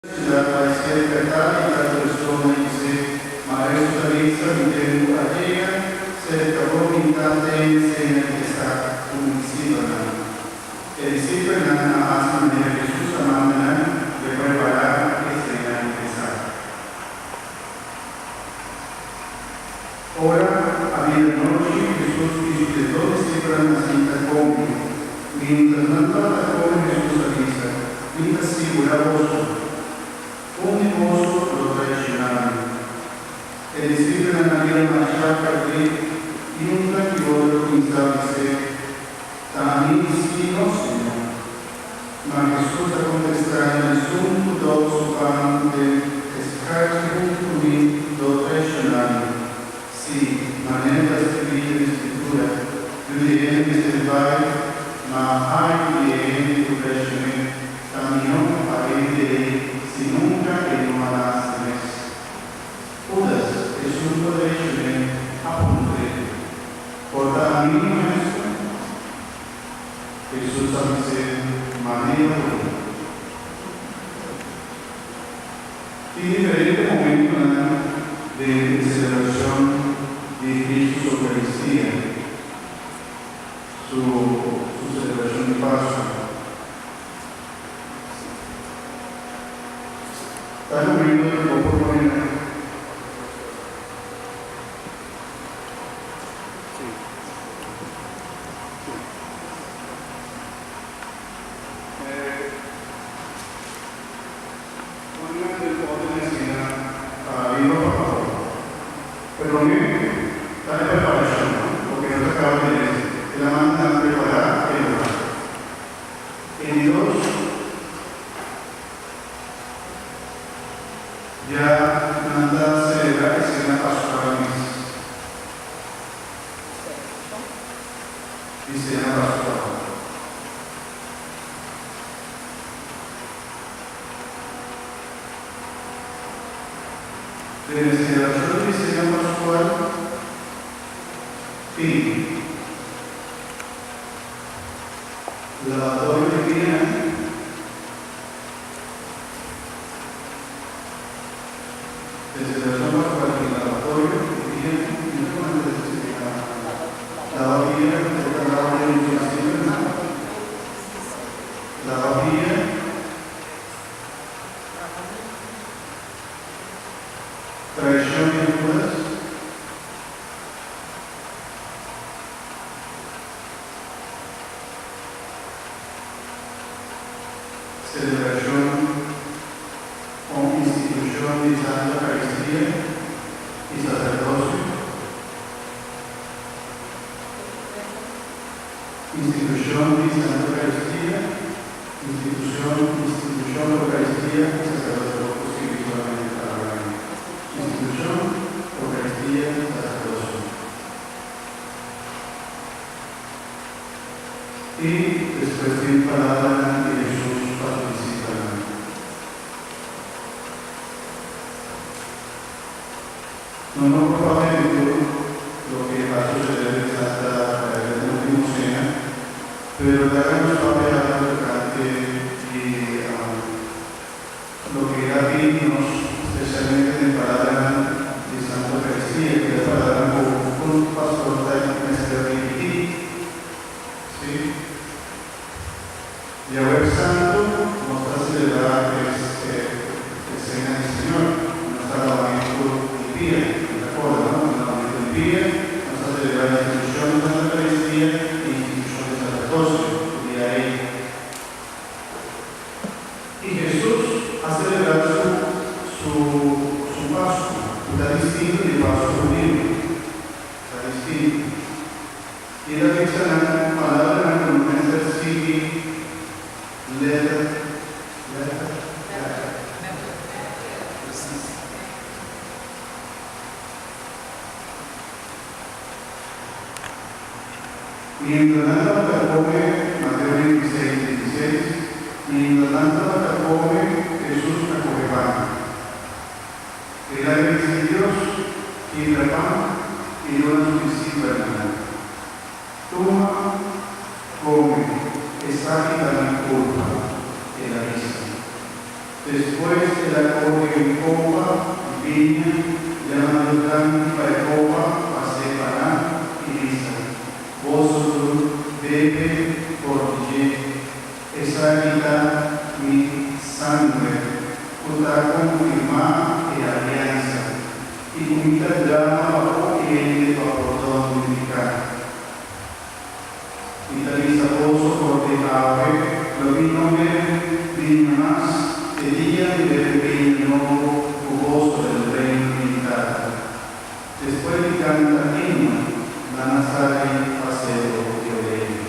Siudat bai serka tal i tal persona i bis'é, Maestro ta bisa, Mi tempu a yega, serka bo mi ta tene sena di Pesach ku mi disipelnan. E disipelnan a hasi manera Hesus a manda nan i a prepará e sena di Pesach. Ora a bira nochi, Hesus i su diesdos disipelnan a sinta kome. Miéntras nan tabata kome, Hesus a bisa, Mi ta sigurá boso, un di boso lo traishoná mi. E disipelnan a bira mashá pèrdí i un tras di otro a kuminsá bis'é, Ta ami sí no, Señor? Ma Hesus a kontestá, Esun ku dòp su pan den e skarchi huntu ku mi lo traishoná mi. Sí, manera ta skribí den e Skritura, Yu di hende mester bai, ma ai di e hende ku traishon'é! Ta mihó pa hende ei si nunka e no a nase mes. Hudas, esun ku a traishon'é, a puntr'é, Por ta ami, Maestro? Hesus a bis'é, Manera bo ta. Tin diferente momentunan den e selebrashon di Kristu su Eukaristia, su su selebrashon di Pasku. Ta e momento ku bo por pone nan. Sí. Sí. E Pone den orden asina pa ariba pa abou. E promé ta e preparashon, loke nos a kaba di lesa. El a manda nan prepará e lugá. E di dos, ya nan ta selebrá e sena paskual mes. Di sena paskual. Den e selebrashon di sena paskual tin lavatorio di pianan. Den selebrashon paskual tin lavatorio di pianan. Mi no ta manda espesifiká lava pia, e ta lava pia muchu mas simpel, no? Lava pia. Traishon di Hudas. Selebrashon o institushon di Santa Eukaristia i Saserdosio. Institushon di Santa Eukaristia. Institucion, Institucion, Eucaristia y Sacerdocio Bo por scribi solamente palabra ei, Institucion, Eucaristia y Sacerdocio. Y despues tin palabranan di Jesus pa su discipelnan. No no por papia di tur loke a sucede den Santa den Ultimo Cena, pero laga nos papia algo tocante di loke el a pidi nos, specialmente den palabranan di Santa Eucaristia, cu e palabranan cu un pastor ta mester ripiti. Si. Diahuebs Santu nos ta selebrá e e Sena di Señor. Nos ta lavamentu di pia. Bo ta korda, no? Nos lavamentu di pia, nos ta selebrá institushon di Santa Eukaristia i institushon di Saserdosio e dia ei. I Hesus a selebrá su su su Pasku, ku ta distinto di Pasku hudiu. Ta distinto. I el a bisa nan palabranan ku no mester sigui letter, letter, letter. Presis. Mientras nan tabata kome, Mateo 26, 26, Mientras nan tabata kome, Hesus a kohe pan. El a bendisí Dios, kibra pan i duna su disipelnan, Tuma, kome, esaki ta mi kurpa, el a bisa. Despues. Despues el a kohe un kopa di biña, yama Dios danki pa e kopa, pas'é pa nan i bisa, Boso tur bebe for di dje. Esaki ta mi sangre, ku ta konfirmá e aliansa, i ku mi ta drama pa hopi hende pa pordon di piká. Mi ta bisa boso for di awe lo mi no bebe biña mas te dia mi bebe biña nobo ku boso den Reino di mi Tata. Despues di kanta himno, nan a sali pa Sero di Oleifi.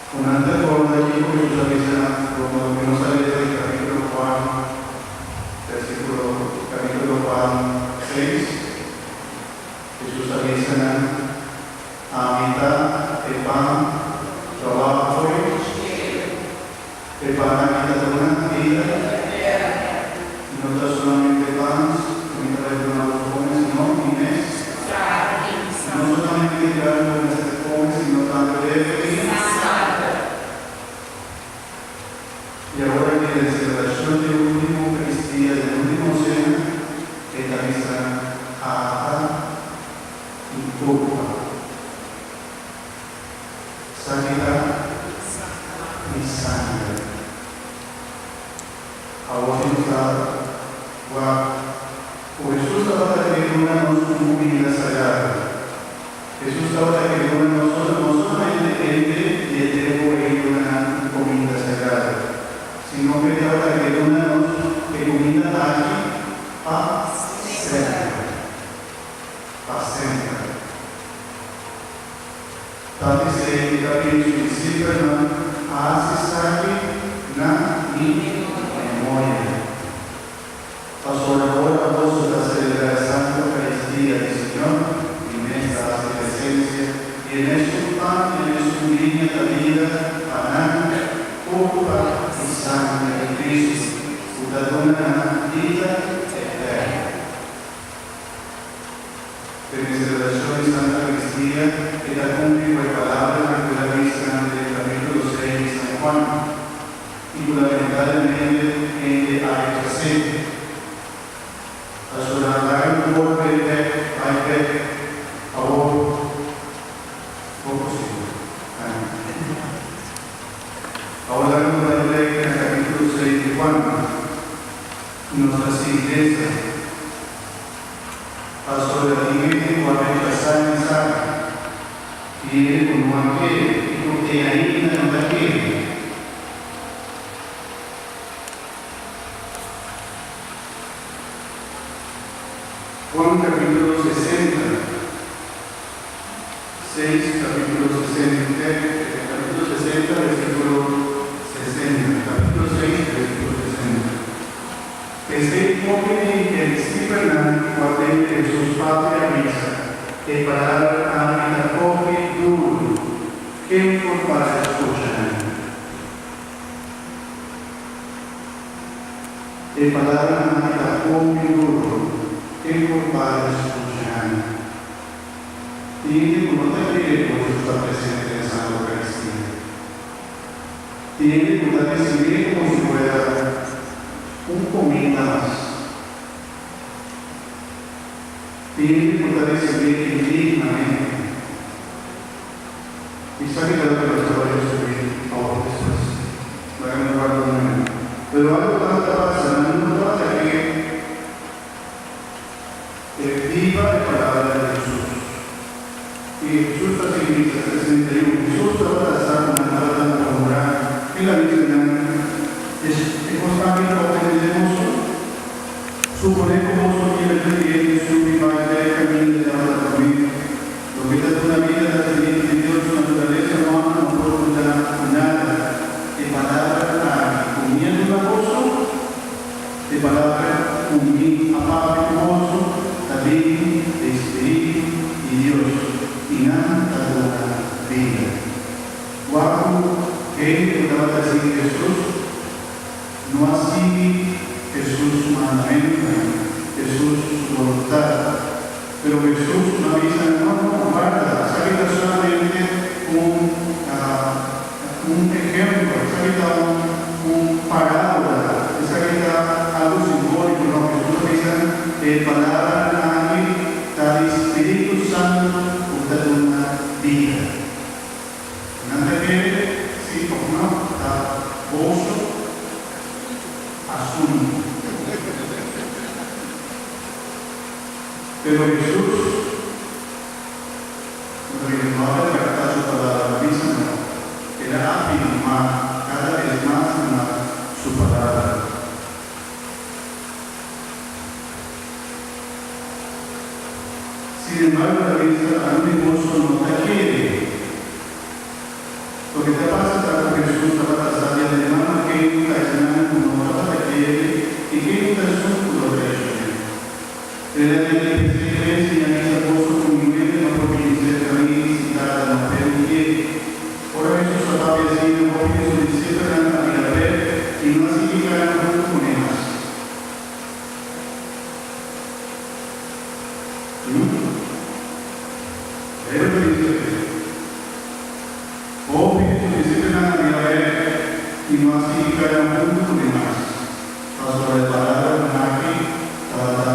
Ku nan ta korda kiko Hesus a bisa nan rond loke nos a lesa di kapítulo Juan, versíkulo kapítulo Juan seis? Hesus a bisa nan, Ami ta e pan ku a baha for di shelu. E pan aki ta duna bida eterno. I no ta solamente pan ku mi ta bai duna boso kome, sino mi mes. No solamente e karni ku mester kome, sino tambe bebe mi sanger. I awor aki den selebrashon di e último Eukaristia, den último sena, e ta bisa ata i kurpa. Esaki ta mi sanger. Awor nos ta wak ku Hesus tabata ke duna nos un kuminda sagrado. Hesus tabata ke duna nos no solamente hende di e tempu ei duna nan un kuminda sagrado, sino ku e tabata ke duna nos e kuminda aki pa semper. Pa semper. Ta p'esei e ta pidi su disipelnan hasi esaki na mi memoria. Pasobra ora boso ta selebrá e Santa Eukaristia di Señor, mi mes ta hasi presensia, i e mesun pan i e mesun biña ta bira pa nan kurpa i sangre di Kristu, ku ta duna nan bida eterno. Den e selebrashon di Santa Eukaristia e ta kumpli ku e palabranan ku el a bisa nan den kapítulo seis di San Juan i ku lamentablemente hende a rechas'é. Pasobra laga mi bolbe bèk bai bèk awor por posibel. Amen. Awor laga mi bai bèk na kapítulo seis di Juan i nos ta sigui lesa. Pasobra tin hende ku a rechasá e mensahe, i hende ku no a kere i ku te ainda no ta kere. Juan capítulo 60, seis capítulo 60, capítulo 60 versículo 60, capítulo 6 versículo 60. P'esei hopi di e disipelnan ku a tende Hesus papia a bisa, E palabra aki ta hopi duru, ken por para skucha nan? E palabranan aki ta hopi duru, ken por para skucha nan? Tin hende ku no ta kere ku Hesus ta presente den Santa Eukaristia. Tin hende ku ta risibié komo si fuera un kuminda mas. Tin hende ku ta risibié indignamente. I sa ki ta loke nos ta bai descubrí awor despues. Laga nos warda un momento. Pero algo tabata pasa, nan no tabata ke e biba e palabra di Hesus. I Hesus ta sigui bisa, 61, Hesus tabata sa ku nan tabata murmurá. El a bisa nan, Es e kos aki ta ofendé boso? Suponé ku boso mira dje hende subi bai bek kaminda e tabata promé. Loke ta duna bida ta spiritu di Dios, su naturalesa humano no por duna nada. E palabra aki ku mi a duna boso, e palabra ku mi a papia ku boso, ta bini di spiritu di Dios, i nan ta duna bida. Wak ku hende ku tabata sigui Hesus no a sigui Hesus su mandamentunan, Hesus su boluntat. Pero Hesus no a bisa nan, No, no, warda, esaki ta solamente un un ehempel, esaki ta un un. Boso asuntu. Pero Hesus no a retractá su palabra, no bisa no. El a afirmá kada bes mas i mas su palabra. Sin embargo, ta bisa algun di boso no ta kere. Loke ta pasa ta ku Hesus tabata sa di antemano ken ku ta esnan ku no tabata kere i ken ku ta esun ku lo traishon'é. Realmente p'esei mes mi a bisa boso ku ningun hende no por bini serka mi si Tata no permitié. Ora Hesus a papia asina, hopi di su disipelnan a bira bèk i no a sigui kana huntu kuné mas. Bijbel ta bisa ke hopi di su disipelnan a bira bèk i no a sigui kana huntu kuné mas, pasobra e palabranan aki tabata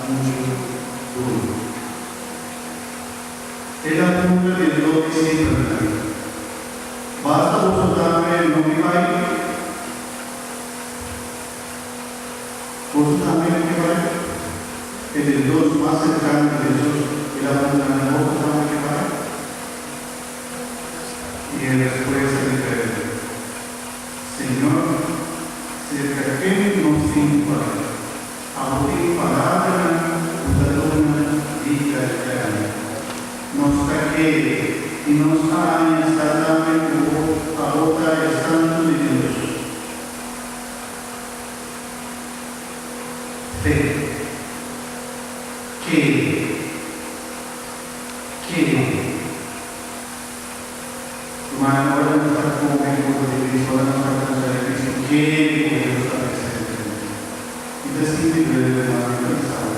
muchu duru. El a puntra di e dos disipelnan, Basta boso tambe no ke bai? Boso tambe no ke bai? E diesdos mas serkano di Hesus, el a puntra nan, Boso tambe ke bai? I e respuesta di Pedro, Señor, serka ken nos tin ku bai? Abo tin palabranan ku ta duna bida eterno. Nos ta kere i nos a haña sa tambe ku bo abo ta e Santu di Dios. Fe. Kere. Kere. Rumannan, ora nos ta come e Cuerpo di Cristo, ora nos ta conta di Cristo, kere cu Hesus ta presente den nos. Mi ta sinti duele, ruman, mi ta bisa bo.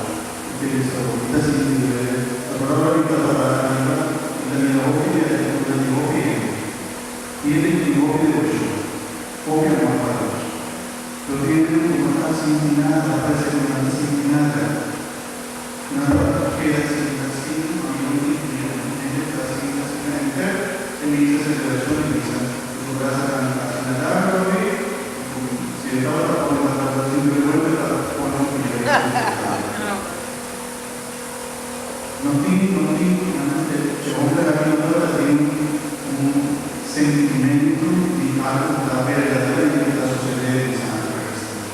Mi ta bisa bo, mi ta sinti duele, pasobra ora mi ta para ariba, mi ta mira hopi di actitudnan di hopi hende. Hende cu tin hopi devocion, hopi amor pa Dios. Pero tin hende cu no ta sinti nada, parece cu nan ta sinti nada. Nan ta keda sinta sin ami no tin dia. Un hende ta sinta asina henter e misa celebracion di misa cu su brasanan asina largo awe y cu si e tabata pone ta tabata sin berguensa ta pone un dia di celebracion. No tin no tin nan e homber aki no tabata tin un sentimento di algo cu ta berdaderamente ta sucede den Santa Eucaristia.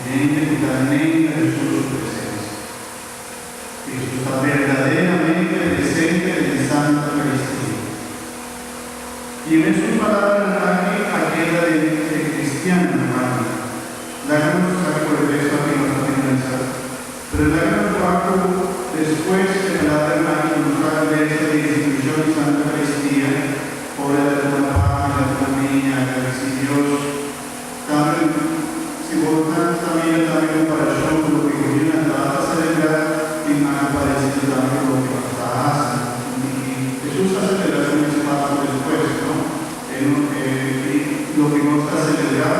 E hende ku ta nenga Hesus su presensia. Hesus ta berdaderamente presente den Santa Eucaristia. I e mesun palabranan aki a keda den e kristiannan aki. Laga nos sa ku e teksto aki nos ta finalisá. Pero laga nos wak ku despues e palabranan aki ku nos ta lesa den institushon di Santa Eucaristia, ora el a tuma pan, el a tuma biña, a gradisí Dios. Tambe, si bo ta ta mira tambe komparashon ku loke hudiunan tabata selebrá, tin algu paresido tambe ku loke nos ta hasi. I Hesus a selebrá su mes Pasku despues, no? E no e loke nos ta selebrá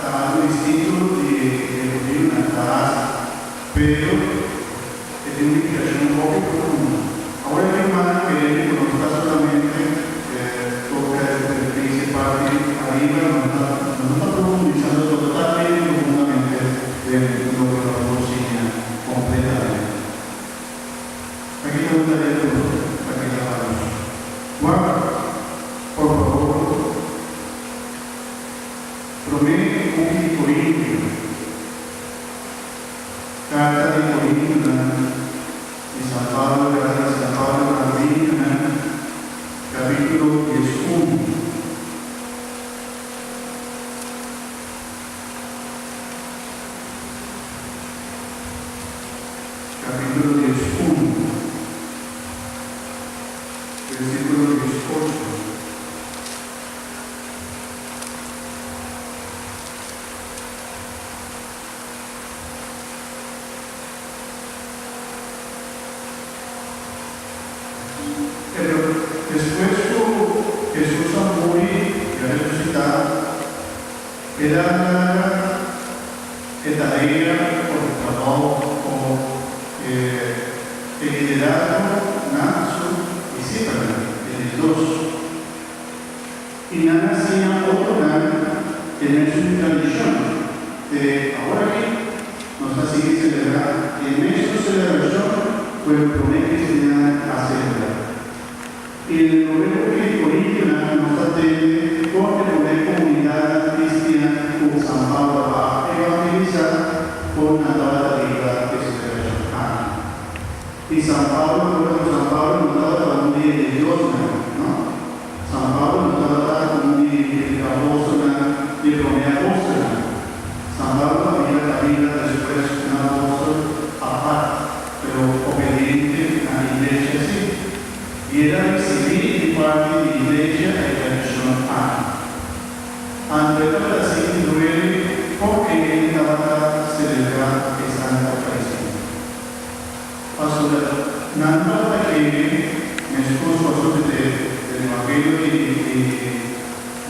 ta algu distinto di e hudiunan ta hasi, pero e tin un nifikashon hopi profundo. Awor e hermana kere ku nos ta solamente toka e superfisie parti ariba, nos ta nos no ta profundisando totalmente i profundamente den loke nos por siña kompletamente. Aki ta un tarea ku ta keda pa nos. Wak, por fabor, promé buki di Korintio. Karta di Korintonan di San Pablo Karta di San Pablo na Korintonan, kapítulo 11. Kapítulo 11, versíkulo 18. Pero despues ku Hesus a muri i a resusitá, el a laga e tarea òf e trabou òf e liderazgo na su disipelnan, e diesdos. I nan a siña otronan e mesun tradishon. Te awor aki nos ta sigui selebrá e mesun selebrashon ku e promé kristiannan a selebrá. I den e promé buki di Korintionan nos ta tende kon e promé komunidatnan kristian ku San Pablo a evangelisá kon nan tabata biba e selebrashon aki. I San Pablo, ora ku San Pablo no tabata un di e religiosnan, no. San Pablo no tabata un di e apòstelnan, di e promé apòstelnan. San Pablo a bira kabila despues un apòstel apart, pero obediente na iglesia sí. I el a risibí di parti di iglesia e tradishon aki. Anto e tabata sinti duele kon e hende tabata selebrá e Santa Eukaristia. Pasobra nan tabata kere meskos ku a sosodé den Evangelio di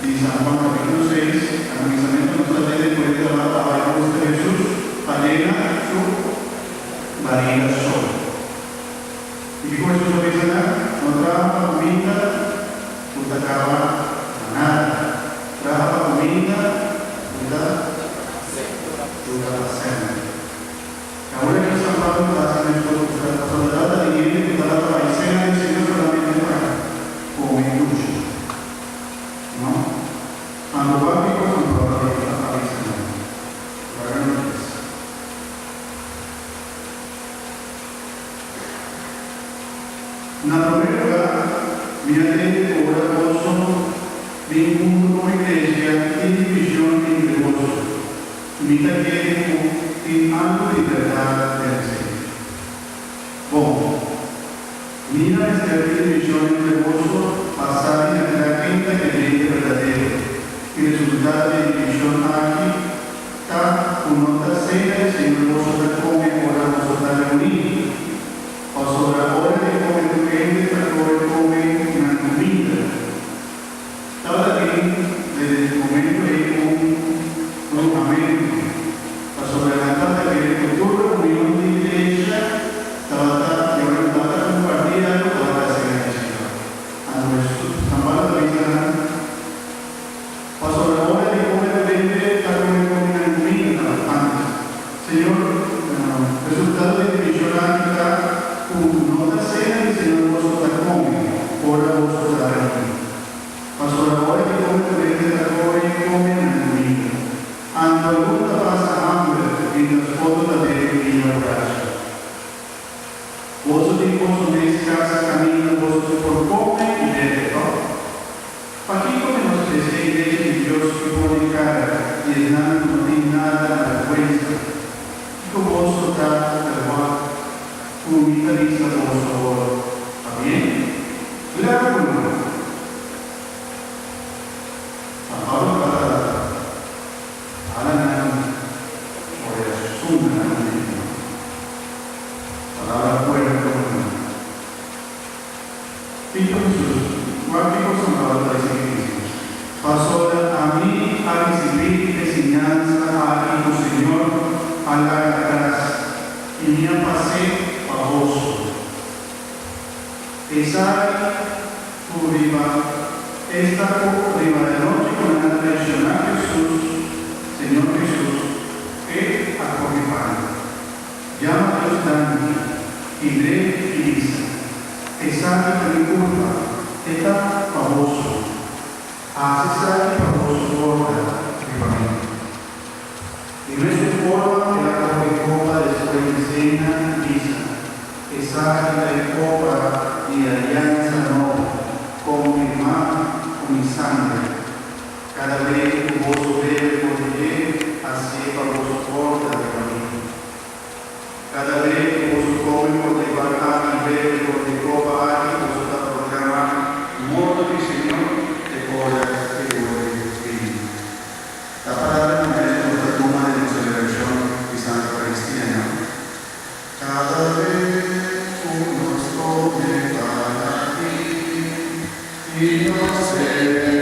di San Juan kapítulo seis, na kuminsamentu nos ta lei den ku e tabata a bai buska Hesus pa yena su bariga sol. I kiko Hesus a bisa nan? No traha pa kuminda ku ta kaba na nada, traha pa kuminda ku ta ku ta pa semper. Awor aki San Pablo ta hasi meskos ku ta pasobra tabata tin hende ku tabata bai sena di Señor solamente pa kome dushi. No. Anto wak kiko San Pablo a avisa nan. Laga nos lesa. Na promé lugá, mi a tende ku ora boso bin huntu komo iglesia tin divishon entre boso. Mi ta kere ku tin algu di bèrdat den esei. Bon, mira mester tin divishon entre boso pa sa di na kla ken ta kreyente berdadero. E resultado di e divishon aki ta ku no ta sena di Señor boso ta kome ora boso ta reuní. Pasobra ora di kome tur hende ta kore kome nan kuminda. Tabata tin desde e momento ei un bruhamento, pasobra nan tabata kere ku tur reunion di iglesia tabata di ora ku tabata kompartí algu tabata asina di Señor. Anto Hesus, San Pablo ta bisa nan, Pasobra ora di kome ta bebe ta kome kome nan kuminda tabata antes. Señor, resultado di divishon aki ta ku no ta sena di Señor boso ta kome ora boso ta reuní. Pasobra ora di kome tur hende ta kore kome nan kuminda. Anto algun ta pasa hamber mientras otro ta bebe bina borracha. Boso tin boso mes kas kaminda boso por kome i bebe, tòg? Pakiko menospresia iglesia di Dios i pone kara di esnan ku no tin nada na bèrgwensa? Kiko boso ta ferwagt ku mi ta bisa boso awor? Pabien? Klaru ku no! San Pablo tabata hala nan ora suma nan mismo. Palabra fuerte ku no. Kiko Hesus, kua kiko San Pablo ta bisa ki bisa? Pasobra ami a risibí e siñansa aki ku Señor a laga atras, i mi a pas'é pa boso. Esaki ku riba esta ku riba e nochi ku nan a traishoná Hesus, Señor Hesus, e a kohe pan. Yama Dios danki, kibr'é i bisa, Esaki ta mi kurpa, e ta pa boso. Hasi esaki pa boso korda riba mi. Di mesun forma el a kohe kopa despues di sena i bisa, Esaki ta e kopa di e aliansa nobo, konfirmá ku mi sangre. Kada bes ku boso.